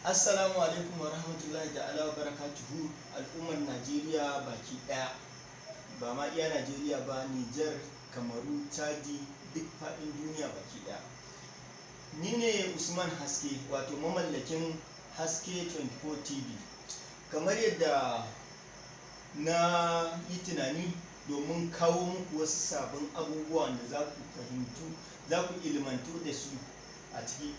Assalamu alaikum wa rahmatullahi ta'ala wa barakatuhu, al'ummar Najeriya baki ɗaya. Ba ma iya Najeriya ba, Nijar, Kamaru, Chadi, duk faɗin duniya baki ɗaya. Ni ne Usman Haske, wato mamallakin Haske 24 TV. Kamar yadda na yi tunani domin kawo muku wasu sabbin abubuwan da za ku fahimtu, za ku ilmantu da su a ciki.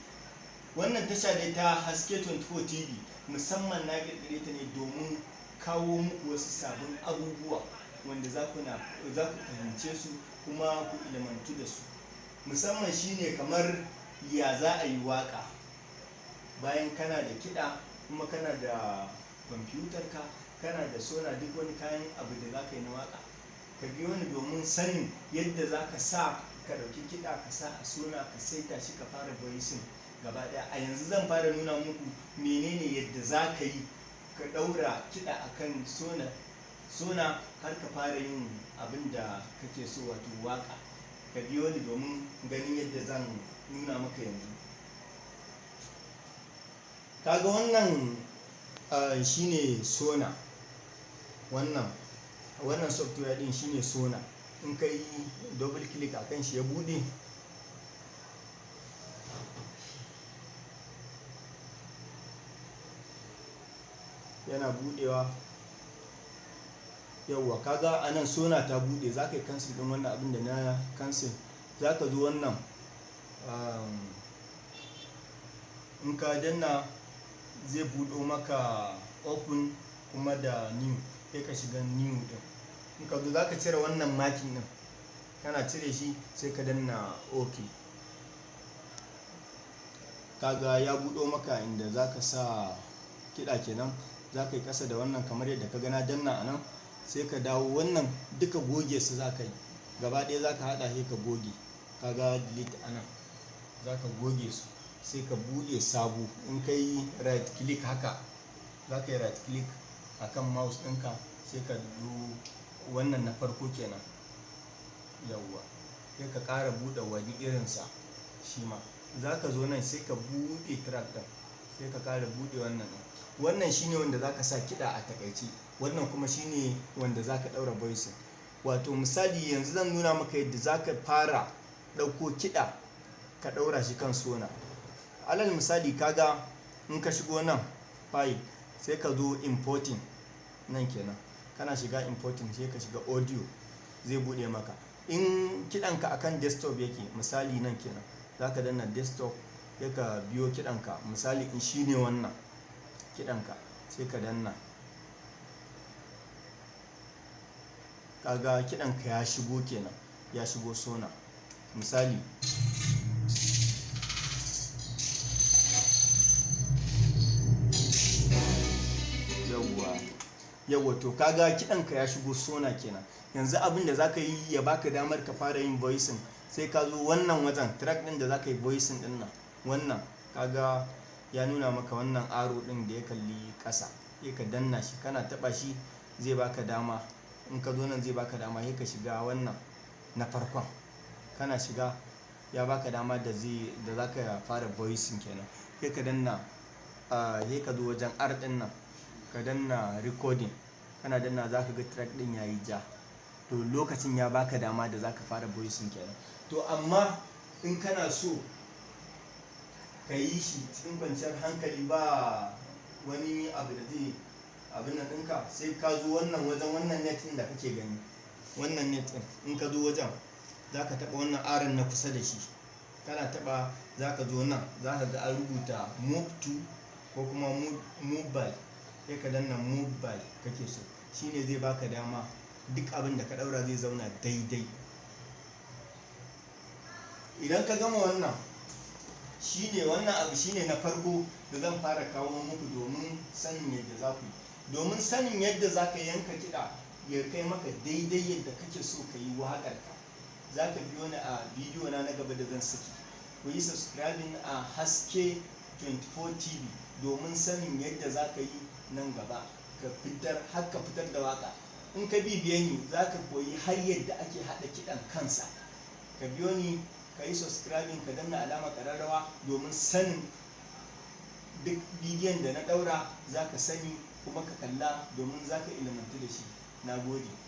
Wannan tasha dai ta Haske 24 TV, musamman na ƙirƙire ta ne domin kawo muku wasu sabbin abubuwa wanda za ku fahimce su kuma ku ilmantu da su. Musamman shine kamar ya za a yi waƙa bayan kana da kiɗa, kuma kana da kwamfutar ka, kana da Sonar, duk wani kayan abu da za ka yi na waƙa. Ka biyo ni domin sanin yadda za ka sa ka ɗauki kiɗa ka sa a Sonar, ka saita shi, ka fara voicing gaba ɗaya. A yanzu zan fara nuna muku menene yadda za ka yi ka ɗaura kiɗa a kan Sonar har ka fara yin abin da kake so, wato waƙa. Ka biyo ni domin ganin yadda zan nuna maka yanzu. Kaga wannan shine Sonar. Wannan software ɗin shine Sonar. In ka yi double click a kan shi ya buɗe, yana buɗewa. Yauwa, kaga anan Sonar ta buɗe. Za ka yi cancel ɗin wannan abin da na cancel. Za ka zo wannan, in ka danna zai buɗo maka open kuma da new, sai ka shiga new ɗin. In ka zo za ka cire wannan marking ɗin, kana cire shi sai ka danna OK. Kaga ya buɗo maka inda za ka sa kiɗa kenan. Za ka yi ƙasa da wannan kamar yadda ka ga na danna a nan, sai ka dawo wannan duka goge su za ka yi gaba ɗaya, za ka haɗa sai ka goge. Kaga delete a nan, za ka goge su, sai ka buɗe sabo. In ka yi right click haka, za ka yi right click akan mouse ɗinka, sai ka zo wannan na farko kenan. Yauwa, sai ka ƙara buɗe wani irinsa shi ma. Za ka zo nan sai ka buɗe track ɗin, sai ka ƙara buɗe wannan ɗin. Wannan shine wanda za ka sa kiɗa a takaice, wannan kuma shine wanda za ka ɗaura voicing. Wato misali, yanzu zan nuna maka yadda za ka fara ɗauko kiɗa ka ɗaura shi kan Sonar. Alal misali, kaga in ka shigo nan file, sai ka zo importing nan kenan. Kana shiga importing sai ka shiga audio, zai buɗe maka. In kiɗanka akan desktop yake, misali nan kenan, za ka danna desktop, sai ka biyo kiɗanka. Misali in shine wannan kiɗanka, sai ka danna. Kaga kiɗanka ya shigo kenan, ya shigo Sonar misali. Yauwa yauwa, to kaga kiɗanka ya shigo Sonar kenan. Yanzu abin da za ka yi ya baka damar ka fara yin voicing, sai ka zo wannan wajen track ɗin da za ka yi voicing ɗin nan. Wannan kaga ya nuna maka wannan arrow ɗin da ya kalli ƙasa, sai ka danna shi. Kana taɓa shi zai baka dama. In ka zo nan zai baka dama, sai ka shiga wannan na farkon. Kana shiga ya baka dama da za ka fara voicing kenan. Sai ka danna, sai ka zo wajen R ɗin nan, ka danna recording. Kana danna za ka ga track ɗin yayi ja. To lokacin ya baka dama da za ka fara voicing kenan. To amma in kana so ka yi shi cikin kwanciyar hankali, ba wani abu da zai abin nan ɗinka, sai ka zo wannan wajen, wannan net ɗin da kake gani. Wannan net ɗin, in ka zo wajen za ka taɓa wannan arrow na kusa da shi. Kana taɓa za ka zo nan, za ka ga an rubuta move to ko kuma move by. Sai ka danna move by kake so. Shine zai baka dama duk abin da ka ɗaura zai zauna daidai. Idan ka gama wannan, shine wannan abu shine na farko da zan fara kawo muku domin sanin yadda za ku yi. Domin sanin yadda za ka yanka kiɗa ya kai maka daidai yadda kake so ka yi waƙarka, za ka biyo ni a bidiyo na na gaba da zan saki. Ku yi subscribing a Haske 24 TV domin sanin yadda za ka yi nan gaba ka fitar har ka fitar da waƙa. In ka bibiye ni za ka koyi har yadda ake haɗa kiɗan kansa. Ka biyo ni, ka yi subscribing, ka danna alamar ƙararrawa domin sanin Duk bidiyon da na ɗaura za ka sani kuma ka kalla, domin za ka ilimantu da shi. Na gode.